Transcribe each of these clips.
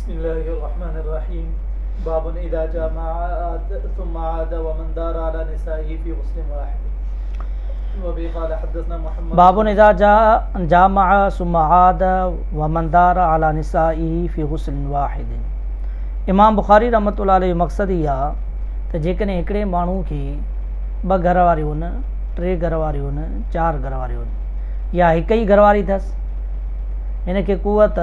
بسم الله الرحمن الرحيم باب اذا جامع ثم عاد ومن دار على نسائه في غسل واحد. وبه قال حدثنا محمد باب اذا جامع ثم عاد ومن دار على نسائه في غسل واحد. امام بخاري رحمة الله عليه جو مقصد هي آ ته جيڪڏهن هڪڙي ماڻهو کي ٻه گهر واريون هن، ٽي گهر واريون هن، چار گهر واريون هن يا هڪ ئي گهر واري اٿس، هن کي قوت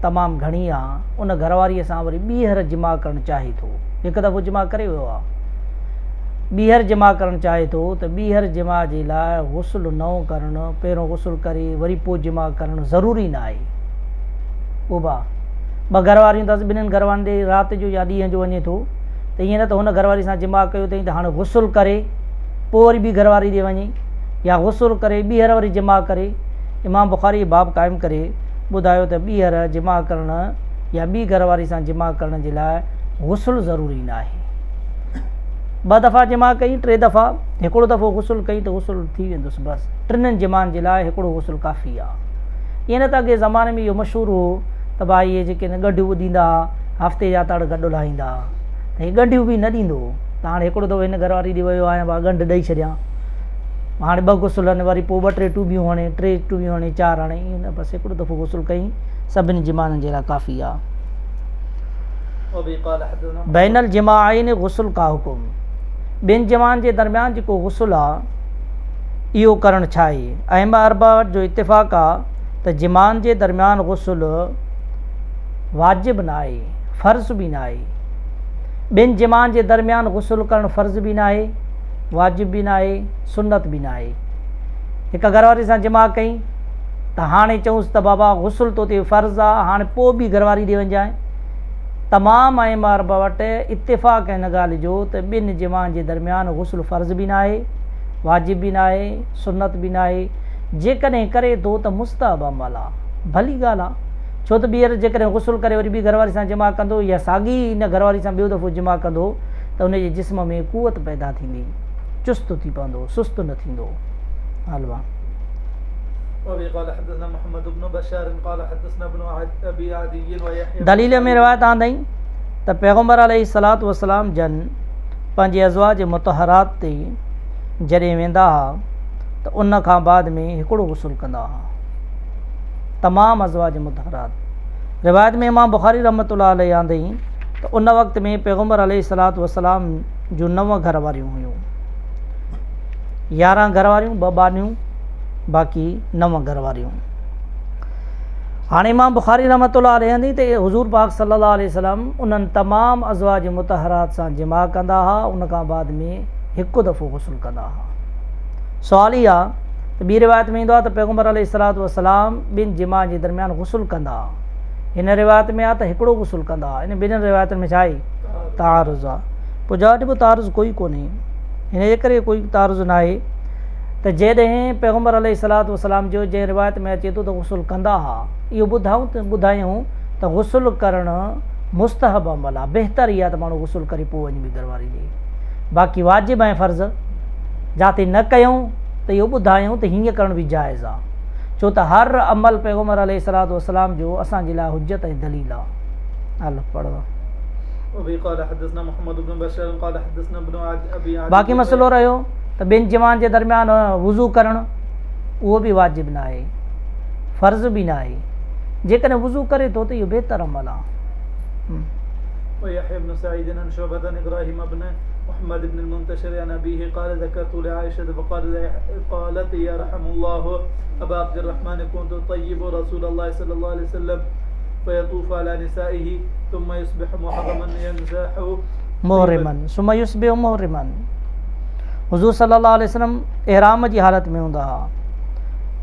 تمام گهڻي آ، ان گهر واريء سان وري ٻيهر جماع ڪرڻ چاهي ٿو، هڪ دفعو جماع ڪري ويو آ، ٻيهر جماع ڪرڻ چاهي ٿو ته ٻيهر جماع جي لاء غسل نئون ڪرڻ، پهريون غسل ڪري وري پوء جماع ڪرڻ ضروري ناهي. اهو ٻه گهر واريون اٿس، ٻنهين گهر وارين ڏي رات جو يا ڏينهن جو وڃي ٿو ته ائين نه ته هن گهر واري سان جماع ڪيو اٿئي ته هاڻي غسل ڪري پوء وري ٻي گهر واري ڏي وڃي يا غسل ڪري ٻيهر وري جماع ڪري. امام بخاري باب قائم ڪري ٻڌايو ته ٻيهر جماع ڪرڻ يا ٻي گهر واري سان جماع ڪرڻ جي لاء غسل ضروري ناهي. ٻه دفعا جماع ڪئي، ٽي دفعا، هڪڙو دفعو غسل ڪئي ته غسل ٿي ويندس بس. ٽنهن جماعن جي لاء هڪڙو غسل ڪافي آ. ائين نه ته اڳي زماني ۾ اهو مشهور هو ته ڀائي اهي جيڪي آهن ڳنڍيون ڏيندا ها، هفتي جا تڙ گڏ لاهيندا ها ته هي ڳنڍيون به نه ڏيندو هو ته هاڻي هڪڙو دفعو هن گهر واري ڏي ويو آهيان ڀاء ڳنڍ ڏئي ڇڏيان هاڻي ٻه غسل آهن وري پوء ٻه ٽي ٽوٻيون هڻي ٽي ٽوٻيون هڻي چار هڻي ائين نه بس هڪڙو دفعو غسل ڪئي سڀني جماعن جي لاء ڪافي آ. بين الجماعين غسل کا حڪم ٻن جماعن جي درميان جيڪو غسل آ اهو ڪرڻ ڇا آهي؟ ائمه اربعه جو اتفاق آ ته جماعن جي درميان غسل واجب ناهي، فرض به ناهي. ٻن جماعن جي درميان غسل ڪرڻ فرض به ناهي، واجب به ناهي، سنت به ناهي. هڪ گهر واري سان جماع ڪئي ته هاڻي چئونس ته بابا غسل تو تي فرض آ، هاڻي پوء ٻي گهر واري ڏي وڃجانء. تمام ائمه اربعه وٽ اتفاق آهي ان ڳالهه جو ته ٻن جماعن جي درميان غسل فرض به ناهي، واجب به ناهي، سنت به ناهي، جيڪڏهن ڪري ٿو ته مستحب عمل آ، ڀلي ڳالهه آ، ڇو ته ٻيهر جيڪڏهن غسل ڪري وري ٻي گهرواري سان جماع ڪندو يا ساڳي ئي ان گهرواري سان ٻيو دفعو جماع ڪندو ته ان جي جسم ۾ قوت پيدا ٿيندي، چست ٿي پوندو، سست نه ٿيندو. حلوه. وبه قال حدثنا محمد بن بشار قال حدثنا ابن ابي عدي ويحيى دليل ۾ روايت آندائين ته پيغمبر عليه الصلوة والسلام جن پنهنجي ازواج مطهرات تي جڏهن ويندا ها ته ان کان بعد ۾ هڪڙو غسل ڪندا ها. تمام ازواج مطهرات. روايت ۾ امام بخاري رحمة الله عليه آندائين ته ان وقت ۾ پيغمبر عليه الصلوة والسلام جون نو گهر واريون هيون. 11 گهر واريون، ٻه ٻانهيون، باقي نو گهر واريون. هاڻي امام بخاري رحمة الله عليه آندي ته حضور پاڪ صلي الله عليه وسلم انهن تمام ازواج مطهرات سان جماع ڪندا ها، ان کان بعد ۾ هڪ دفعو غسل ڪندا ها. سوال هي آ ته ٻي روايت ۾ ايندو آ ته پيغمبر عليه الصلوة والسلام ٻن جماع جي درميان غسل ڪندا ها. هن روايت ۾ آ ته هڪڙو غسل ڪندا ها. ان ٻنهين روايتن ۾ ڇا آهي؟ تعارض آ. پوء جواب ڏبو تعارض ڪوئي ڪونهي. هن جي ڪري ڪوئي تعارض ناهي ته جيڏهن پيغمبر عليه الصلوة والسلام جو جنهن روايت ۾ اچي ٿو ته غسل ڪندا ها اهو ٻڌائون ته ٻڌايائون ته غسل ڪرڻ مستحب عمل آ، بهتر اها ته ماڻهو غسل ڪري پوء وڃي ٻي گهرواري ڏي. باقي واجب ۽ فرض جاتي نه ڪيائون ته اهو ٻڌايائون ته هيئن ڪرڻ به جائز آ، ڇو ته هر عمل پيغمبر عليه الصلوة والسلام جو اسان جي لاء حجت ۽ دليل آ. هل پڙهو. وبه قال حدثنا محمد بن بشار قال حدثنا ابن ابي عدي باقي مسئلو رهيو ته ٻن جماعن جي درميان وضو ڪرڻ اهو به واجب ناهي فرض به ناهي جيڪڏهن وضو ڪري ٿو ته اهو بهتر عمل آهي. ويحيى بن سعيد عن شعبة عن ابراهيم بن محمد بن المنتشر عن أبيه قال ذكرت لعائشة فقال قالت يرحم الله أبا عبد الرحمن كنت أطيب رسول الله صلى الله عليه وسلم فيطوف على نسائه ثم يصبح محرما ينزح محرما ثم يصبح محرما حضور صلي الله عليه وسلم احرام جي حالت ۾ هوندا ها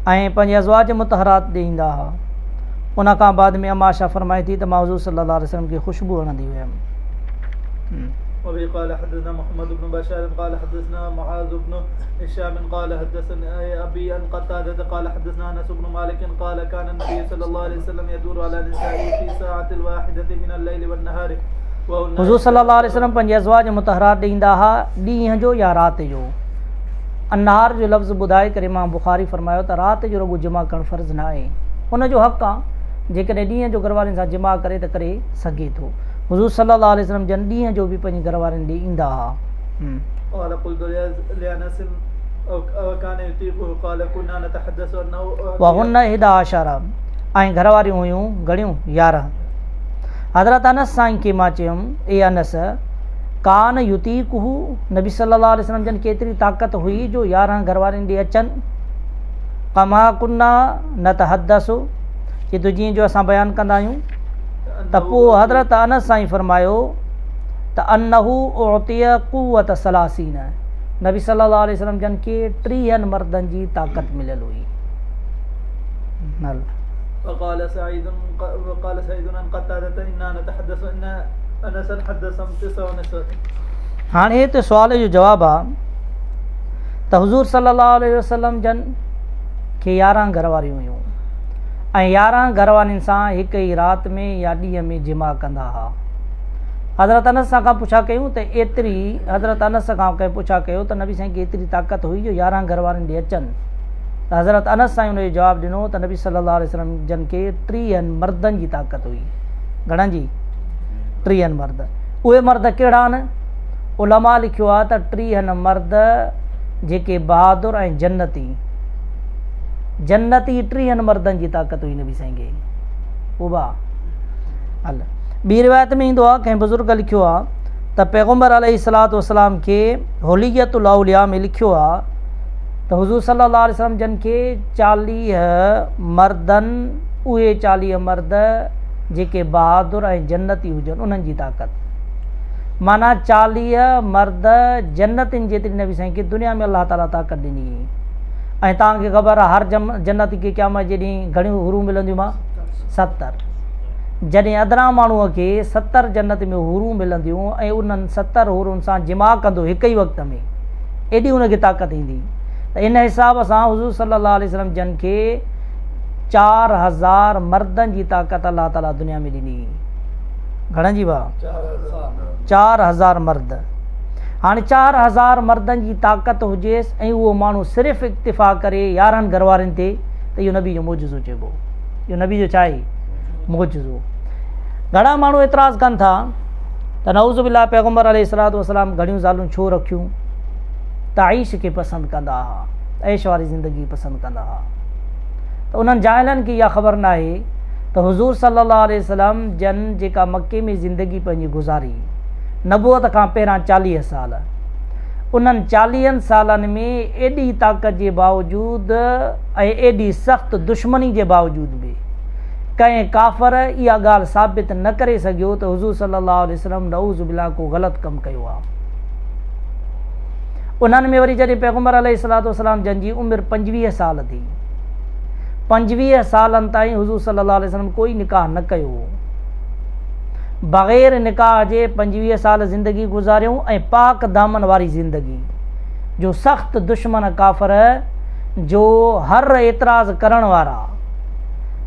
۽ پنهنجي ازواج مطهرات ڏي ايندا ها ان کان بعد ۾ اما عائشه فرمائي ٿي ته مان حضور صلي الله عليه وسلم کي خوشبو هڻندي هيم. وبه قال حدثنا محمد بن بشار قال حدثنا معاذ بن هشام قال حدثنا ابي عن قتادة قال حدثنا انس بن مالك قال كان النبي صلى الله عليه وسلم يدور على نسائه في ساعة الواحدة من الليل والنهار. حضور صلي الله عليه وسلم پنهنجي ازواج مطهرات ڏي ايندا ها ڏينهن جو يا رات جو. النهار جو لفظ ٻڌائي ڪري امام بخاري فرمايو ته رات جو رڳو جماع ڪرڻ فرض ناهي، ان جو حق آ. جيڪڏهن ڏينهن جو گهر وارين سان جماع ڪري ته ڪري سگهي ٿو. حضور صلي الله عليه وسلم جن ڏينهن جو به پنهنجي گهر وارين ڏي ايندا ها. قال قلت لانس وڪان يطيقه قال كنا نتحدث انه وهن احدي عشر ۽ گهر واريون هيون گهڻيون؟ 11. حضرت انس سائين کي مان چيم، اي انس! ڪان يطيقه، نبي صلي الله عليه وسلم جن کي ايتري طاقت هئي جو 11 گهر وارين ڏي اچن؟ ڪما ڪنا نتحدث، چي ٿو جيئن جو اسان بيان ڪندا آهيون. ته پوء حضرت انس سائين فرمايو ته انه اعطي قوت ثلاثين، نبي صلي الله عليه وسلم جن کي 30 مردن جي طاقت مليل هئي. وقال سعيد وقال سعيد عن قتادة انا نتحدث ان انسا حدثهم تسع نسوة. هاڻي هتي سوال جو جواب آ ته حضور صلي الله عليه وسلم جن کي 11 گهر واريون هيون ۽ 11 گهر وارين سان هڪ ئي رات ۾ يا ڏينهن ۾ جماع ڪندا ها. حضرت انس کان پڇا ڪيون ته ايتري حضرت انس کان ڪنهن پڇا ڪيو ته نبي سائين کي ايتري طاقت هئي جو 11 گهر وارين ڏي اچن ته حضرت انس سائين ان جو جواب ڏنو ته نبي صلي الله عليه وسلم جن کي 30 مردن جي طاقت هئي. گهڻن جي؟ 30 مرد. اهي مرد ڪهڙا آهن؟ علماء لکيو آهي ته 30 مرد جيڪي بهادر ۽ جنتي، جنتي 30 مردن جي طاقت هئي نبي سائين کي. اها هل ٻي روايت ۾ ايندو آهي ڪنهن بزرگ لکيو آهي ته پيغمبر عليه الصلوة والسلام کي حلية الاولياء ۾ لکيو آهي ته حضور صلي الله عليه وسلم جن کي 40 مردن، اهي 40 مرد جيڪي بهادر ۽ جنتي هجن انهن جي طاقت، معنيٰ 40 مرد جنتين جيتري نبي سائين کي دنيا ۾ الله تعاليٰ طاقت ڏني هئي. ۽ توهان کي خبر آهي هر جنتي کي قيامت جي ڏينهن گهڻيون حورون ملنديون؟ مان 70. جڏهن ادنيٰ ماڻهوء کي 70 جنت ۾ حورون ملنديون ۽ انهن 70 حورن سان جماع ڪندو هڪ ئي وقت ۾، ايڏي ان کي طاقت ايندي ته ان حساب سان حضور صلي الله عليه وسلم جن کي 4000 مردن جي طاقت الله تعالي دنيا ۾ ڏني. گهڻن جي ڀاء؟ 4000 مرد. هاڻي 4000 مردن جي طاقت هجيس ۽ اهو ماڻهو صرف اڪتفا ڪري 11 گهروارين تي ته اهو نبي جو معجزو چئبو. اهو نبي جو ڇا آهي؟ معجزو. گهڻا ماڻهو اعتراض ڪن ٿا ته نعوذ بالله پيغمبر عليه الصلوة والسلام گهڻيون زالون ڇو رکيون؟ ته عيش کي پسند ڪندا ها، عيش واري زندگي پسند ڪندا ها. ته انهن جاهلن کي اها خبر ناهي ته حضور صلي الله عليه وسلم جن جيڪا مڪي ۾ زندگي پنهنجي گذاري نبوت کان پهريان 40 سال، انهن 40 سالن ۾ ايڏي طاقت جي باوجود ۽ ايڏي سخت دشمني جي باوجود به ڪنهن ڪافر اها ڳالهه ثابت نه ڪري سگهيو ته حضور صلي الله عليه وسلم نعوذ بالله ڪو غلط ڪم ڪيو آهي. انهن ۾ وري جڏهن پيغمبر عليه الصلوة والسلام جن جي عمر 25 سال ٿي، 25 سالن تائين حضور صلي الله عليه وسلم ڪوئي نڪاح نه ڪيو هو. بغير نڪاح جي 25 سال زندگي گذاريائون ۽ پاڪ دامن واري زندگي جو سخت دشمن ڪافر جو هر اعتراض ڪرڻ وارا،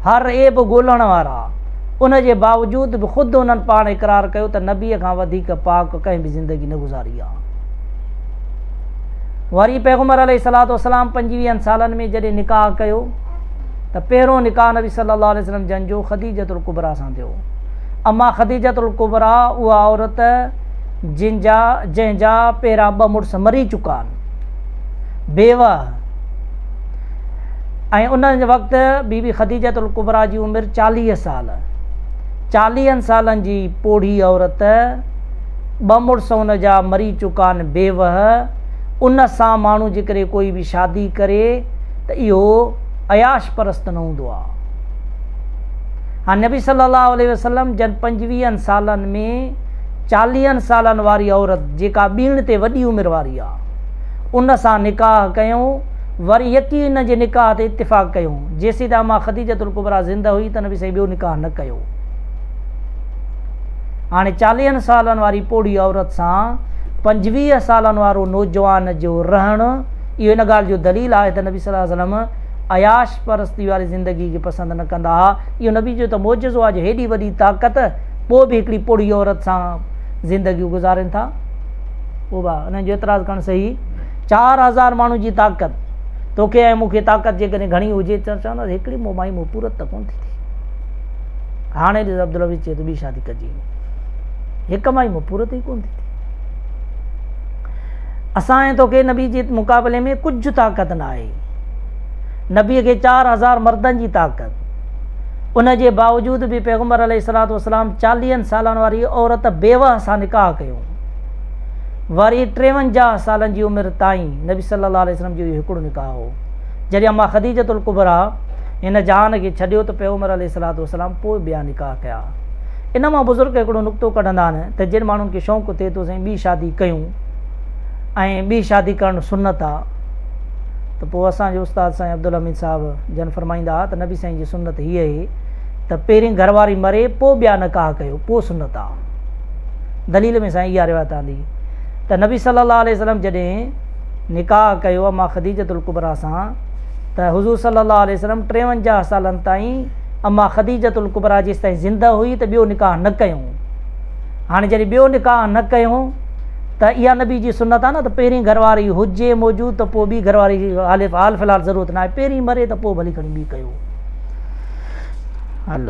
هر عيب ڳولڻ وارا، ان جي باوجود به خود انهن پاڻ اقرار ڪيو ته نبيء کان وڌيڪ پاڪ ڪنهن به زندگي نه گذاري آ. وري پيغمبر عليه الصلوة والسلام 25 سالن ۾ جڏهن نڪاح ڪيو ته پهريون نڪاح نبي صلي الله عليه وسلم جن جو خديجة الڪبريٰ سان ٿيو. اما خديجة الڪبريٰ اها عورت جن جا جنهن جا پهريان ٻه مڙس مري چڪا آهن، بيوه، ۽ ان وقت بي بي خديجة الڪبريٰ جي عمر 40 سال، 40 سالن جي پوڙهي عورت، ٻه مڙس ان جا مري چڪا آهن، بيوه، ان سان ماڻهو جيڪڏهن ڪوئي به شادي ڪري ته اهو عياش پرست نه هوندو آهي. ها نبي صلي الله عليه وسلم جن 25 سالن ۾ 40 سالن واري عورت جيڪا ٻيڻ تي وڏي عمر واري آهي ان سان نڪاح ڪيو، وري يڪي ان جي نڪاح تي اتفاق ڪيو، جيسين ته اما خديجة الڪبريٰ زنده هئي ته نبي سائين ٻيو نڪاح نه ڪيو. هاڻي 40 سالن واري پوڙهي عورت سان 25 سالن وارو نوجوان جو رهڻ اهو ان ڳالهه جو دليل آهي ته نبي صلي الله عليه وسلم عياش پرستي واري زندگي کي پسند نه ڪندا ها. اهو نبي جو ته معجزو آهي جو هيڏي وڏي طاقت پوء به هڪڙي پوڙهي عورت سان زندگي گذارين ٿا. پوء به انهن جو اعتراض ڪرڻ صحيح. 4000 ماڻهن جي طاقت، توکي ۽ مون کي طاقت جيڪڏهن گهڻي هجي ته چونداسين هڪڙي مون مائي مون پورت ته ڪونه ٿي ٿئي. هاڻي ڏس عبدالحفيظ چئي ٿو ٻي شادي ڪجي. هڪ مان ئي پورت ئي ڪونه ٿي ٿئي. اسان ۽ توکي نبي جي مقابلي ۾ ڪجهه طاقت نه آهي. نبي کي 4000 مردن جي طاقت. ان جي باوجود به پيغمبر عليه الصلوة والسلام چاليهن سالن واري عورت بيوه سان نڪاح ڪيو. وري 53 سالن جي عمر تائين نبي صلي الله عليه وسلم جو اهو هڪڙو نڪاح هو. جڏهن اما خديجة الڪبريٰ هن جهان کي ڇڏيو ته پيغمبر عليه الصلوة والسلام پوء ٻيا نڪاح ڪيا. ان مان بزرگ هڪڙو نقطو ڪڍندا آهن ته جن ماڻهن کي شوق ٿئي ٿو سائين ٻي شادي ڪيون ۽ ٻي شادي ڪرڻ سنت آ ته پوء اسان جو استاد سائين عبدالحميد صاحب جن فرمائيندا ها ته نبي سائين جي سنت هيء اهي ته پهرين گهر واري مري پوء ٻيا نڪاح ڪيو پوء سنت آ. دليل ۾ سائين اها روايت آندي ته نبي صلي الله عليه وسلم جڏهن نڪاح ڪيو اما خديجة الڪبريٰ سان ته حضور صلي الله عليه وسلم 53 سالن تائين اما خديجة الڪبريٰ جيستائين زنده هئي ته ٻيو نڪاح نه ڪيو. هاڻي جڏهن ٻيو نڪاح نه ڪيو ته اها نبي جي سنت آهي نه ته پهرين گهر واري هجي موجود ته پوء ٻي گهر واري جي حال حال في الحال ضرورت نه آهي پهرين مري ته پوء ڀلي کڻي ٻي ڪيو. هل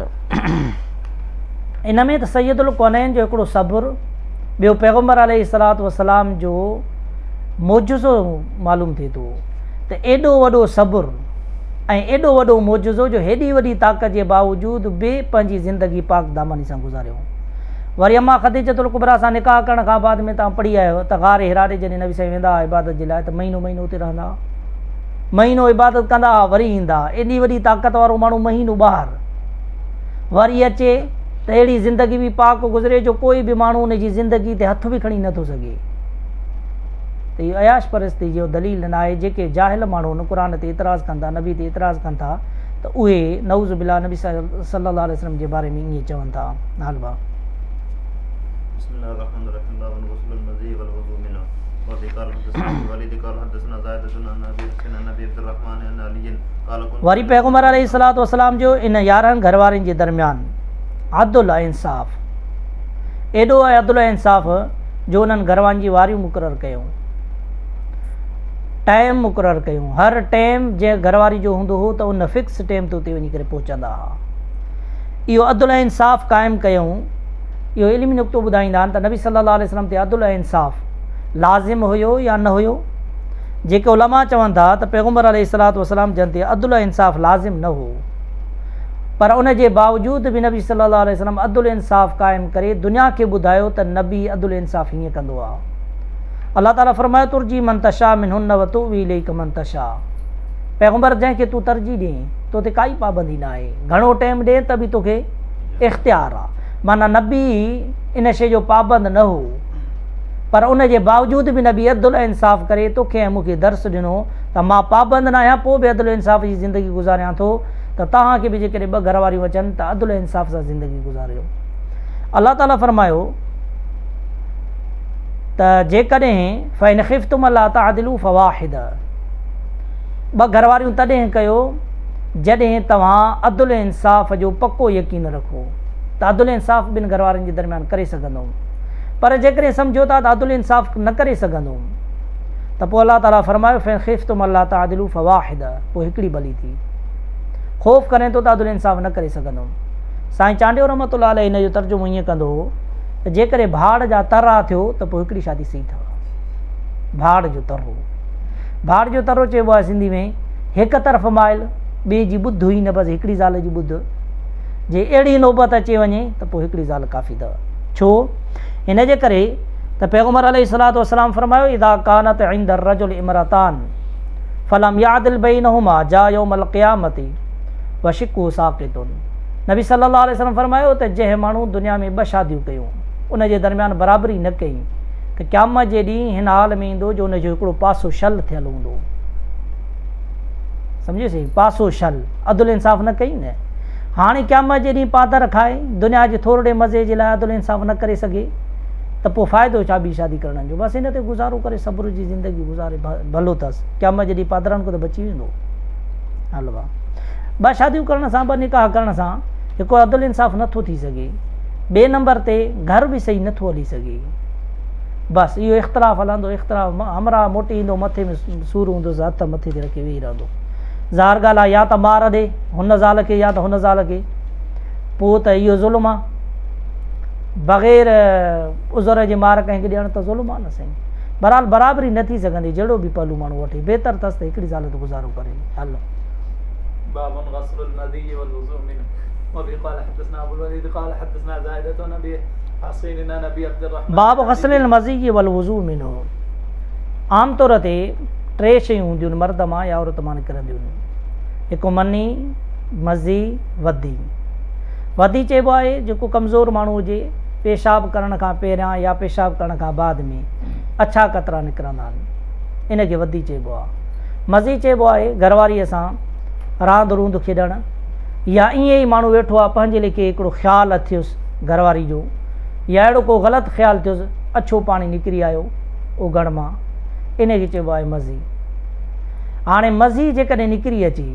ان ۾ ته سيد الڪونين جو هڪڙو صبر، ٻيو پيغمبر عليه الصلوة والسلام جو معجزو معلوم ٿئي ٿو ته ايڏو وڏو صبر ۽ ايڏو وڏو معجزو جو هيڏي وڏي طاقت جي باوجود به پنهنجي زندگي پاڪ دامني سان گذاريو. وري اما خديجة الڪبريٰ سان نڪاح ڪرڻ کان بعد ۾ توهان پڙهي آيا آهيو ته غار حرا ڏي جڏهن نبي سائين ويندا هئا عبادت جي لاء ته مهينو مهينو اتي رهندا هئا. مهينو عبادت ڪندا هئا وري ايندا هئا. ايڏي وڏي طاقت وارو ماڻهو مهينو ٻاهر وري اچي ته اهڙي زندگي به پاڪ گذري جو ڪوئي به ماڻهو ان جي زندگي تي هٿ به کڻي نٿو سگهي. ته اهو عياش پرستي جو دليل نه آهي، جيڪي جاهل ماڻهو ان قرآن تي اعتراض ڪن ٿا، نبي تي اعتراض ڪن ٿا ته اهي نعوذ بالله نبي صلي الله عليه وسلم جي باري ۾ ائين چون ٿا. حال با. بسم الله الرحمن الرحيم باب غسل المذي والوضوء منه وفي قال حدثنا الوليد قال حدثنا زائدة عن ابي حسين عن ابي عبد الرحمن عن علي قال كنت وري پيغمبر عليه الصلوة والسلام جو ان 11 گهر وارين جي درميان عدل ۽ انصاف ايڏو عدل ۽ انصاف جو انهن گهروان جي واريون مقرر ڪيون، ٽائيم مقرر ڪيون، هر ٽائيم جنهن گهرواري جو هوندو هو ته ان فڪس ٽائيم تي اتي وڃي ڪري پهچندا ها. اهو عدل ۽ انصاف قائم ڪيون. اهو علمي نقطو ٻڌائيندا آهن ته نبي صلي الله عليه وسلم تي عدل ۽ انصاف لازم هيو يا نه هيو؟ جيڪي علماء چون ٿا ته پيغمبر عليه الصلوة والسلام جن تي عدل ۽ انصاف لازم نه هو. پر ان جي باوجود به نبي صلي الله عليه وسلم عدل انصاف قائم ڪري دنيا کي ٻڌايو ته نبي عدل انصاف هيئن ڪندو آهي. الله تعالي فرمايو ترجي من تشاء منهن وتؤوي اليڪ من تشاء پيغمبر جنهن کي تون ترجيح ڏين تو تي ڪائي پابندي نه آهي گهڻو ٽيم ڏين ته به توکي اختيار آهي معنيٰ نبي ان شيء جو پابند نه هو پر ان جي باوجود به نبي عدل انصاف ڪري توکي ۽ مون کي درس ڏنو ته مان پابند نه آهيان پوء به عدل انصاف جي زندگي گذاريان ٿو ته توهان کي به جيڪڏهن ٻه گهر واريون اچن ته عدل ۽ انصاف سان زندگي گذاريو. الله تعالي فرمايو ته جيڪڏهن فإن خفتم الا تعدلوا فواحده ٻه گهر واريون تڏهن ڪيو جڏهن توهان عدل ۽ انصاف جو پڪو يقين رکو ته عدل ۽ انصاف ٻن گهر وارن جي درميان ڪري سگهندو پر جيڪڏهن سمجهو ٿا ته عدل انصاف نه ڪري سگهندو ته پوء الله تعالي فرمايو فإن خفتم الا تعدلوا فواحده پوء هڪڙي ڀلي ٿي. خوف ڪرين ٿو ته عدل انصاف نه ڪري سگهندم. سائين چانڊيو رحمة الله عليه ان جو ترجمو ائين ڪندو هو ته جيڪڏهن ڀاڙ جا ترا ٿيو ته پوء هڪڙي شادي صحيح اٿو. ڀاڙ جو ترو. ڀاڙ جو ترو چئبو آهي سنڌي ۾ هڪ طرف مائل، ٻئي جي ٻڌ ئي نه بس هڪڙي زال جي ٻڌ. جي اهڙي نوبت اچي وڃي ته پوء هڪڙي زال ڪافي اٿو. ڇو؟ هن جي ڪري ته پيغمبر عليه الصلوة والسلام فرمايو اذا ڪانت عند الرجل امراتان فلم يعدل بينهما جاء يوم القيامة وشقه ساقط نبي صلي الله عليه وسلم فرمايو ته جنهن ماڻهو دنيا ۾ ٻه شاديون ڪيون ان جي درميان برابري نه ڪئي ته قيامت جي ڏينهن هن حال ۾ ايندو جو ان جو هڪڙو پاسو شل ٿيل هوندو. سمجهيو سي پاسو شل عدل انصاف نه ڪئي نه هاڻي قيامت جي ڏينهن پادر کائي دنيا جي ٿورڙي مزي جي لاء عدل انصاف نه ڪري سگهي ته پوء فائدو ڇا ٻي شادي ڪرڻ جو بس ان تي گذارو ڪري صبر جي زندگي گذاري ڀلو اٿس قيامت جي ڏينهن پادرن کان ته بچي ويندو. هل وا ٻه شاديون ڪرڻ سان ٻه نڪاح ڪرڻ سان هڪ عدل انصاف نٿو ٿي سگهي ٻئي نمبر تي گهر به صحيح نٿو هلي سگهي بس اهو اختلاف هلندو اختلاف همراهه موٽي ايندو مٿي ۾ سور هوندس هٿ مٿي تي رکي ويهي رهندو ظاهر ڳالهه آهي يا ته مار ڏي هن زال کي يا ته هن زال کي. پوء ته اهو ظلم آ. بغير عذر جي مار ڪنهن کي ڏيڻ ته ظلم آ نه سائين. بهرحال برابري نه ٿي سگهندي جهڙو به پهلو ماڻهو وٺي بهتر اٿس ته هڪڙي زال تي گذارو ڪري. هل. باب غسل المذي والوضوء منه وبه قال حدثنا ابو الوليد قال حدثنا زائدة عن ابي حصين عن ابي عبد الرحمن باب غسل المذي والوضوء منه عام طور تي ٽي شيون هونديون آهن مرد مان يا عورت مان نڪرنديون آهن هڪ مني، مذي، ودي. ودي چئبو آهي جيڪو ڪمزور ماڻهو هجي پيشاب ڪرڻ کان پهريان يا پيشاب ڪرڻ کان بعد ۾ اڇا قطرا نڪرندا آهن ان کي ودي چئبو آهي. مذي چئبو آهي گهرواريء سان راند روند کيڏڻ يا ائين ئي ماڻهو ويٺو آهي پنهنجي ليکي هڪڙو خيال اٿيس گهرواري جو يا اهڙو ڪو غلط خيال ٿيس اڇو پاڻي نڪري آيو اوگهڙ مان ان کي چئبو آهي مذي. هاڻي مذي جيڪڏهن نڪري اچي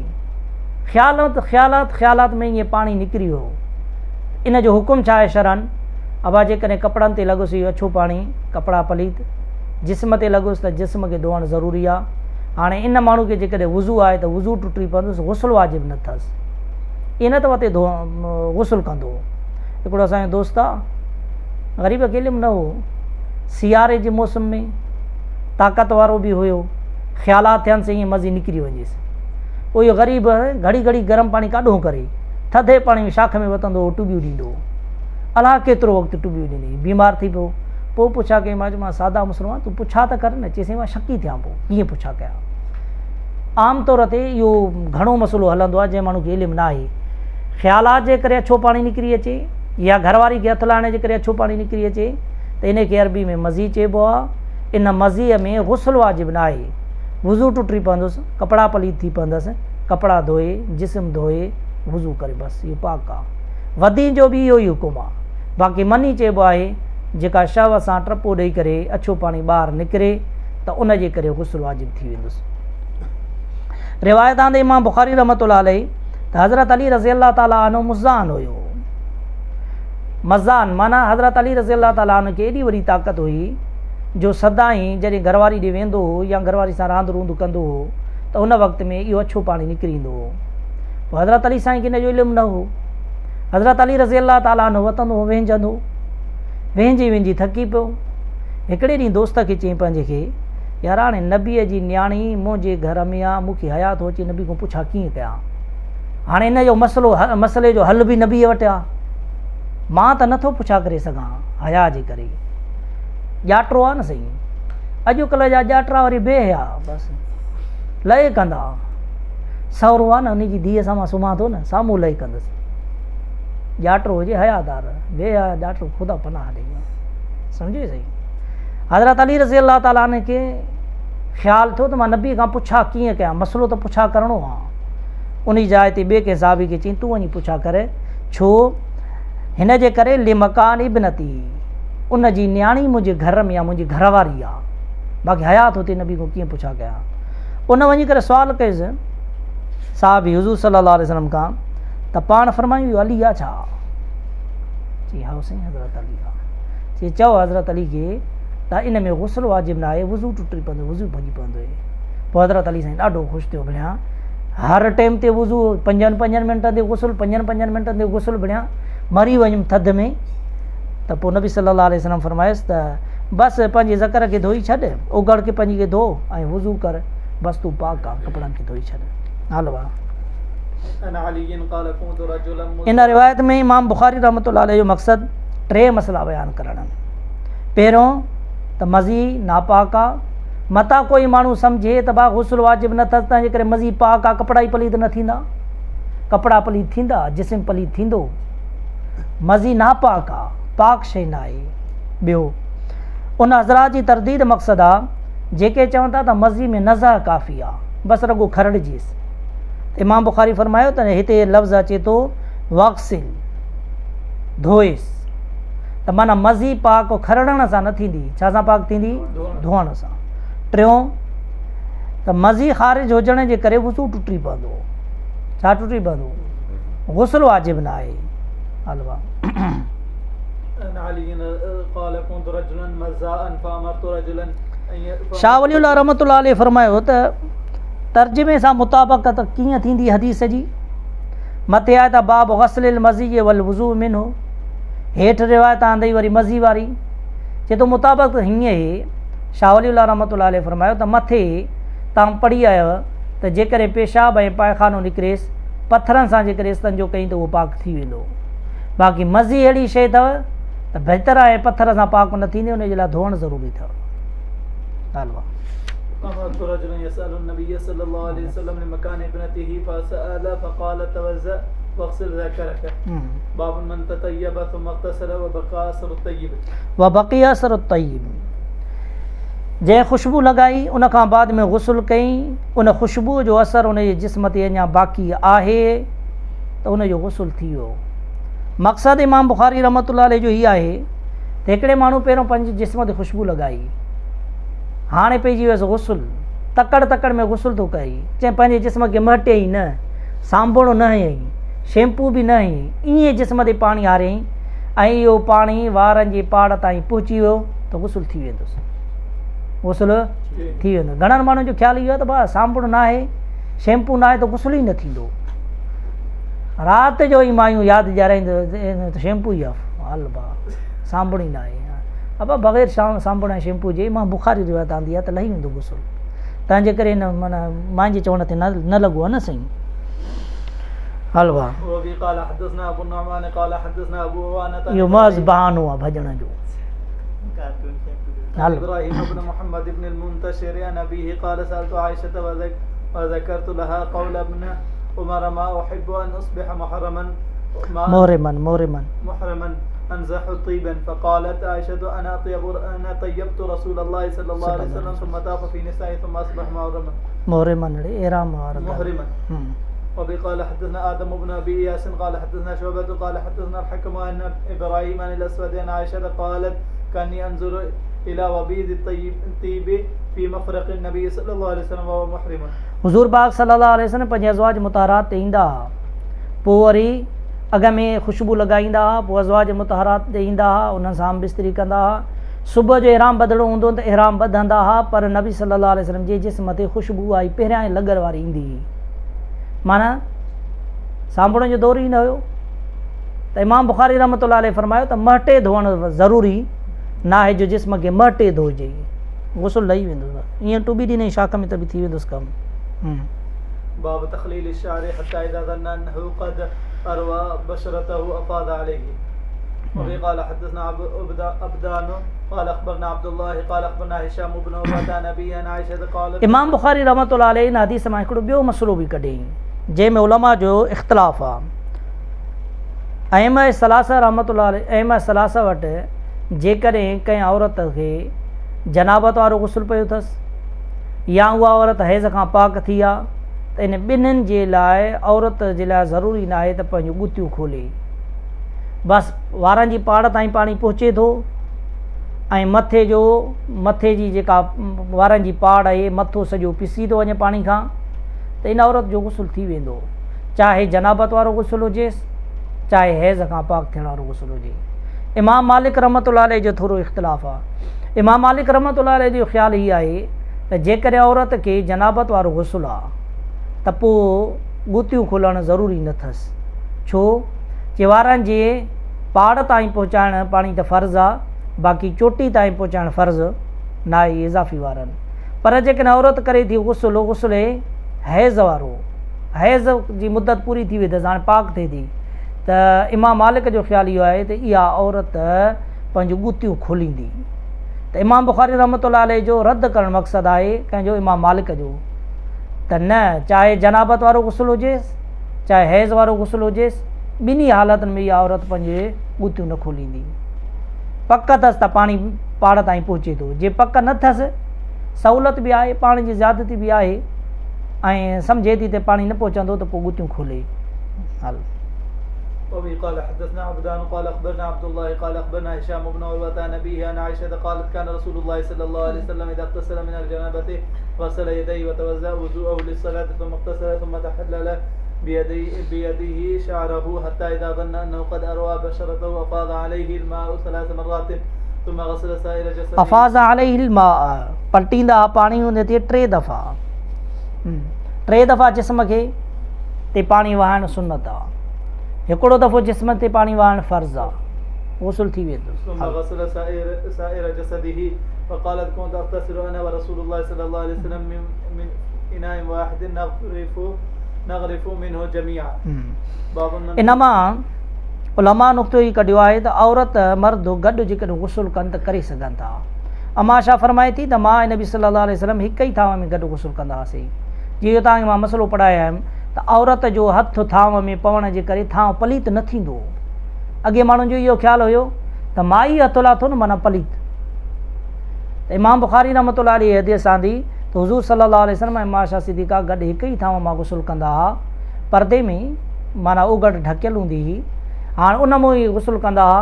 خيالات خيالات خيالات ۾ ائين پاڻي نڪري ويو ان جو حڪم ڇا آهي شرعاً؟ ابا جيڪڏهن ڪپڙن تي لڳس اهو اڇو پاڻي ڪپڙا پليت جسم تي لڳس ته جسم کي ڌوئڻ ضروري آهي هاڻي ان ماڻهو کي جيڪڏهن وضو آهي ته وضو ٽٽي پوندس غسل واجب نه اٿس ائين نه ته وتي ڌو غسل ڪندو هڪڙو اسان جو دوست آ غريب کي علم نه هو سياري جي موسم ۾ طاقت وارو به هيو خيالات ٿين سي ائين مزي نڪري وڃيس پوء اهو غريب گهڙي گهڙي گرم پاڻي ڪاڏهون ڪري، ٿڌي پاڻي ۾ شاخ ۾ وتندو هو، ٽٻيون ڏيندو هو. الاء ڪيترو وقت ٽٻيون ڏني، بيمار ٿي پيو. پوء پڇا ڪيم، مان چيومانس، سادا مسلمان، تون پڇا ته ڪر نه. چيس، سائين مان شڪي ٿيان پيو، ڪيئن پڇا ڪيان؟ عام طور تي اهو گهڻو مسئلو هلندو آهي، جنهن ماڻهو کي علم ناهي. خيالات جي ڪري اڇو پاڻي نڪري اچي يا گهر واري کي هٿ لائڻ جي ڪري اڇو پاڻي نڪري اچي ته ان کي عربي ۾ مذي چئبو آهي. ان مذيء ۾ غسل واجب ناهي. وضو ٽٽي پوندس، ڪپڙا پليت ٿي پوندس، ڪپڙا ڌوئي، جسم ڌوئي، وضو ڪري بس اهو پاڪ آ. ودين جو به اهو ئي حڪم آ. باقي مني چئبو آهي جيڪا شهوت سان ٽپو ڏئي ڪري اڇو پاڻي ٻاهر نڪري ته ان جي ڪري غسل واجب ٿي ويندس. روايت آندي امام بخاري رحمة الله عليه ته حضرت علي رضي الله تعالٰي عنه مزان هيو. مزان معنيٰ حضرت علي رضي الله تعالٰي عنه کي ايڏي وڏي طاقت هئي جو سدائين جڏهن گهرواري ڏي ويندو هو يا گهرواري سان راند روند ڪندو هو ته ان وقت ۾ اهو اڇو پاڻي نڪري ايندو هو. پوء حضرت علي سائين کي ان جو علم نه هو. حضرت علي رضي الله تعالٰي عنه وتندو هو وهنجندو هو. وهنجي وهنجي ٿڪي پيو. هڪڙي ڏينهن دوست کي چيائين پنهنجي کي، يار هاڻي نبيء جي نياڻي منهنجي گهر ۾ آ، مون کي حياء ٿو اچي نبي کان پڇا ڪيئن ڪيان؟ هاڻي ان جو مسئلو مسئلي جو حل به نبيء وٽ آ. مان ته نٿو پڇا ڪري سگهان حياء جي ڪري. ڄاٽرو آ نه سائين. اڄڪلهه جا ڄاٽرا وري بي حيا بس لئي ڪندا. سهرو آ نه ان جي ڌيء سان مان سمهان ٿو نه سامهون لئي ڪندس. ڄاٽرو هجي حيادار بي حيا ڄاٽرو خدا پناهه ڏئي. سمجهي سائين. حضرت علي رضي الله تعالٰي عنه کي خيال ٿيو ته مان نبي کان پڇا ڪيئن ڪيان مسئلو ته پڇا ڪرڻو آ. انهي جاء تي ٻئي ڪنهن صحابي کي چيائين تون وڃي پڇا ڪر ڇو هن جي ڪري لمڪان ابنتي ان جي نياڻي منهنجي گهر ۾ آ منهنجي گهر واري آ باقي حياء ٿو ٿئي نبي کان ڪيئن پڇا ڪيان ان وڃي ڪري سوال ڪيس صحابي حضور صلي الله عليه وسلم کان ته پاڻ فرمايو اهو علي آ ڇا چي ها سائين حضرت علي آ چي چئو حضرت علي کي ته ان ۾ غسل واجب نه آهي وضو ٽٽي پوندو وضو ڀڄي پوندو پوء حضرت علي سائين ڏاڍو خوش ٿيو ڀليان هر ٽيم تي وضو پنجن پنجن منٽن تي غسل پنجن پنجن منٽن تي غسل ڀليان مري وڃم ٿڌ ۾ ته پوء نبي صلي الله عليه وسلم فرمايس ته بس پنهنجي ذڪر کي ڌوئي ڇڏ، اوگهڙ کي پنهنجي کي ڌو ۽ وضو ڪر، بس تون پاڪ آن، ڪپڙن کي ڌوئي ڇڏ. هل وا. ان روايت ۾ امام بخاري رحمة الله عليه جو مقصد ٽي مسئلا بيان ڪرڻ آهن. پهريون ته مذي ناپاڪ آ، متان ڪوئي ماڻهو سمجهي ته ڀا غسل واجب نه اٿس تنهن جي ڪري مذي پاڪ آ ڪپڙا ئي پليت نه ٿيندا. ڪپڙا پليت ٿيندا، جسم پليت ٿيندو. مذي ناپاڪ آ، پاڪ شيء ناهي. ٻيو، ان حضرات جي ترديد مقصد آ، جيڪي چون ٿا ته مذي ۾ نزع ڪافي آ، بس رڳو کرڙجيس. ته امام بخاري فرمايو ته هتي لفظ اچي ٿو واغسل، ڌوئيس، ته معنيٰ مذي پاڪ کرڙڻ سان نه ٿيندي، ڇا سان پاڪ ٿيندي؟ ڌوئڻ سان. ٽيون، ته مذي خارج هجڻ جي ڪري وضو ٽٽي پوندو. ڇا ٽٽي پوندو؟ غسل واجب نه آهي. حلوا. شاهه ولي الله رحمة الله عليه فرمايو ته ترجمي سان مطابقت ڪيئن ٿيندي حديث جي؟ مٿي آهي ته باب غسل المزي والوضوء منه، هيٺ روايت آندئي وري مزي واري. چئي ٿو مطابقت هيئن اهي، شاهه ولي الله رحمة الله عليه فرمايو ته مٿي توهان پڙهي آيؤ ته جيڪڏهن پيشاب ۽ پائخانو نڪريس، پٿرن سان جيڪڏهن استنجو ڪئين ته اهو پاڪ ٿي ويندو. باقي مزي اهڙي شيء اٿو ته بهتر آهي پٿر سان پاڪ نه ٿيندي ان جي لاء ڌوئڻ ضروري اٿو. ڳالهه أمرت رجلا يسأل النبي صلى الله عليه وسلم لمكان ابنته فسأل فقال توضأ واغسل ذكرك باب من تطيب ثم اغتسل وبقى اثر الطيب وبقي اثر الطيب جنهن خوشبو لڳائي ان کان بعد ۾ غسل ڪئي ان خوشبو جو اثر ان جي جسم تي اڃا باقي آهي ته ان جو غسل ٿي ويو. مقصد امام بخاري رحمة الله عليه جو هي آهي ته هڪڙي ماڻهو پهريون پنهنجي جسم تي خوشبو لڳائي هاڻي پئجي ويس غسل تڪڙ تڪڙ ۾ غسل ٿو ڪري چئي پنهنجي جسم کي مهٽيائين نه صابڻ نه هنيائين شيمپو به نه هنيائين ائين جسم تي پاڻي هاريائين ۽ اهو پاڻي وارن جي پاڙ تائين پهچي ويو ته غسل ٿي ويندس غسل ٿي ويندو گهڻن ماڻهن جو خيال اهو آهي ته بابا صابڻ نه آهي شيمپو نه آهي ته غسل ئي نه ٿيندو رات جو ئي مايون ياد ڏيارائيندو ته شيمپو ئي آف هل با صابڻ ئي نه آهي ابا بغير صابڻ ۽ شيمپو جي مان بخاري روايت آندي آهي ته لهي ويندو غسل تنهن جي ڪري هن معنيٰ ماين جي چوڻ تي نه لڳو آهي نه سائين هل با اهو محض بهانو آهي ڀڄڻ جو هل ابراهيم بن محمد بن المنتشر عن ابيه قال سالت عائشه وذكرت لها قول ابن عمر ما احب ان اصبح محرما محرما محرما محرما انزح طيبا فقالت عائشة انا اطيب انا طيبت رسول الله صلى الله عليه وسلم ثم طاف في نسائه ثم اصبح محرما محرما احرام محرما وبه قال حدثنا آدم بن أبي إياس قال حدثنا شعبة قال حدثنا الحكم عن إبراهيم عن الأسود عن عائشة قالت كأني أنظر إلى وبيض الطيب الطيب في مفرق النبي صلى الله عليه وسلم وهو محرم. حضور پاڪ صلي الله عليه وسلم پنهنجي ازواج مطهرات تي ايندا ها پوء وري اڳ ۾ خوشبو لڳائيندا ها پوء ازواج مطهرات تي ايندا ها انهن سان هم بستري ڪندا ها صبح جو احرام ٻڌڻو هوندو هو ته احرام ٻڌندا ها پر نبي صلي الله عليه وسلم جي جسم تي خوشبو اها ئي پهريان ئي لڳل واري ايندي هئي معنيٰ صابڻ جو دور ئي نه هيو ته امام بخاري رحمت الله عليه فرمايو ته مهٽي ڌوئڻ ضروري ناهي جو جسم کي مهٽي ڌوئجي غسل لهي ويندو ائين ٽٻي ڏني شاخ ۾ ته به ٿي ويندس ڪم. باب تخليل الشعر حتي اذا ظن انه قد اروى بشرته افاض عليه وبه قال حدثنا عبدان قال اخبرنا عبد الله قال اخبرنا هشام بن عروه عن ابيه عن عائشه قالت. امام بخاري رحمة الله عليه ان حديث مان هڪڙو ٻيو مسئلو به ڪڍيائين جنهن ۾ علماء جو اختلاف آ. ائمه ثلاثه رحمة الله عليه ائمه ثلاثه وٽ جيڪڏهن ڪنهن عورت کي جنابت وارو غسل پيو اٿس يا اها عورت حيض کان پاڪ ٿي آ ته ان ٻنهين جي لاء عورت جي لاء ضروري ناهي ته پنهنجون ڳتيون کولي بس وارن جي پاڙ تائين پاڻي پهچي ٿو ۽ مٿي جو مٿي جي جيڪا وارن جي پاڙ آهي مٿو سڄو پسي ٿو وڃي پاڻي کان ته ان عورت جو غسل ٿي ويندو چاهي جنابت وارو غسل هجيس چاهي حيض کان پاڪ ٿيڻ وارو غسل هجي امام مالڪ رحمة الله عليه جو ٿورو اختلاف آ. امام مالڪ رحمة الله عليه جو خيال هي آهي ته جيڪڏهن عورت کي جنابت وارو غسل آ ته پوء ڳوتيون کولڻ ضروري نه ٿس. ڇو؟ چي وارن جي پاڙ تائين پهچائڻ پاڻي ته فرض آ باقي چوٽي تائين پهچائڻ فرض ناهي اضافي وارن. پر جيڪڏهن عورت ڪري ٿي غسل غسل حيض وارو حيض جي مدت پوري ٿي وئي اٿس هاڻي پاڪ ٿئي ٿي ته امام مالڪ جو خيال اهو آهي ته اها عورت پنهنجون ڳوتيون کوليندي ته امام بخاري رحمة الله عليه جو رد ڪرڻ مقصد آهي ڪنهن جو امام مالڪ جو ته نه چاهي جنابت وارو غسل هجيس چاهي حيض وارو غسل هجيس ٻنهي حالتن ۾ اها عورت پنهنجي ڳوتيون نه کوليندي پڪ اٿس ته پاڻي پاڙ تائين پهچي ٿو جي پڪ نه اٿس سهولت به آهي پاڻي جي زيادتي به آهي ۽ سمجهي ٿي ته پاڻي نه پهچندو ته پوء ڳوتيون کولي هل. وبه قال حدثنا عبدان قال اخبرنا عبد الله قال اخبرنا هشام بن عروة عن ابيه عن عائشة قالت كان رسول الله صلى الله عليه وسلم اذا اغتسل من الجنابة غسل يديه وتوضأ وضوءه للصلاة ثم اغتسل ثم تحلل بيدي بيده شعره حتى اذا ظن انه قد اروى بشرته افاض عليه الماء ثلاث مرات ثم غسل سائر جسده. افاض عليه الماء پلٽيندا ها پاڻي ان تي ٽي دفعا ٽي دفعا جسم کي تي پاڻي وهائڻ سنت آ. هڪڙو دفعو جسم تي پاڻي وهائڻ فرض آ، غسل ٿي ويندس. ثم غسل سائر سائر جسده فقالت كنت اغتسل انا ورسول الله صلي الله عليه وسلم من من اناء واحد نغرف نغرف منه جميعا. باب من ان مان علماء نقطو هي ڪڍيو آهي ته عورت مرد گڏ جيڪڏهن غسل ڪن ته ڪري سگهن ٿا. اما عائشه فرمائي ٿي ته مان ۽ نبي صلي الله عليه وسلم هڪ ئي ٿانو ۾ گڏ غسل ڪندا هئاسين. جيئن اهو توهان کي مان مسئلو پڙهائي آيم ته عورت جو هٿ ٿانو ۾ پوڻ جي ڪري ٿانو پليت نه ٿيندو هو. اڳي ماڻهن جو اهو خيال هيو ته مائي هٿ لاٿو نه معنيٰ پليت. ته امام بخاري رحمة الله عليه حديث آندي ته حضور صلي الله عليه وسلم ۽ اما عائشه صديقه گڏ هڪ ئي ٿانو مان غسل ڪندا ها، پردي ۾ معنيٰ اوگهڙ ڍڪيل هوندي هئي. هاڻ ان مون ئي غسل ڪندا ها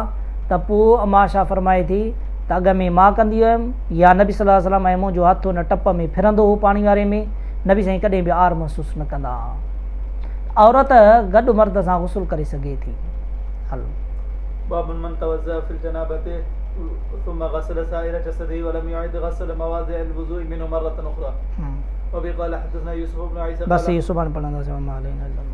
ته پوء اما عائشه فرمائي ٿي ته اڳ ۾ مان ڪندي هيم يا نبي صلي الله عليه وسلم ۽ منهنجو هٿ ان ٽپ ۾ ڦرندو هو پاڻي واري ۾، نبي سائين ڪڏهن به عار محسوس نه ڪندا ها. عورت گڏ مرد سان غسل ڪري سگهي ٿي. هل. باب من توضا في الجنابه ثم غسل سائر جسده ولم يعد غسل مواضع الوضوء منه مره اخرى. وبه قال حدثنا يوسف بن عيسى بس اهو سڀاڻي پڙهنداسين وما علينا الا.